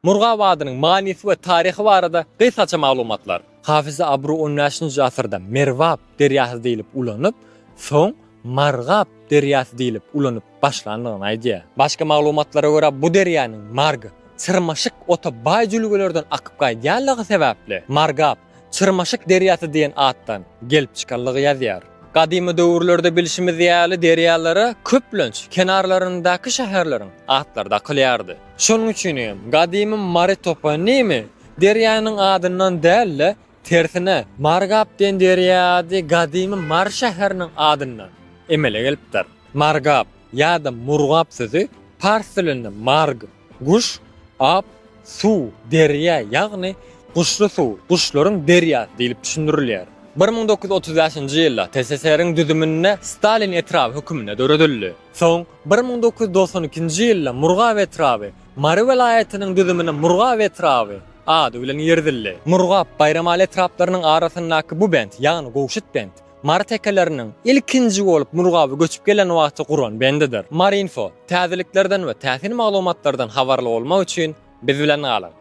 Murgap adynyň manysy we taryhy barada gysgaça maglumatlar. Hafize Abru on bäşinji asyrda Merwap derýasy diýlip ulanyp, soň Margap derýasy diýlip ulanyp başlandygyny aýdýar. Başga maglumatlara görä bu derýanyň Marg, çyrmaşyk ota baý jülgelerden akyp gaýdýanlygy sebäpli Margap, Çyrmaşyk derýasy diýen atdan gelip çykanlygy ýazýar. Gadymy döwürlerde bilşimiz ýaly derýalara köplenç kenarlaryndaky şäherleriň atlary dakylýardy. Şonuň üçin hem gadymy Mary toponimi derýanyň adyndan däl-de, tersine, Margap diýen derýa ady gadymy Mary şäheriniň adyndan emele gelipdir. Margap ýa-da Murgap sözi pars dilinde marg, Guş, ap, suw, derýa, ýagny guşly suw, guşlaryň derýasy diýlip düşündirilýär. 1935-nji ýylda TSSR-iň düzüminde Stalin etraby höküminde döredildi. Soň 1992-nji ýylda Murgap etraby Mary welaýatynyň düzümine Murgap etraby ady bilen girizildi. Murgap, Baýramaly etraplarynyň arasyndaky bu bent, ýagny Gowşut bent, Mary tekeleriniň ilkinji bolup Murgaba göçüp gelen wagty guran bendidir. Maryinfo, täzeliklerden we täsin maglumatlardan habarly bolmak üçin biz bilen galyň!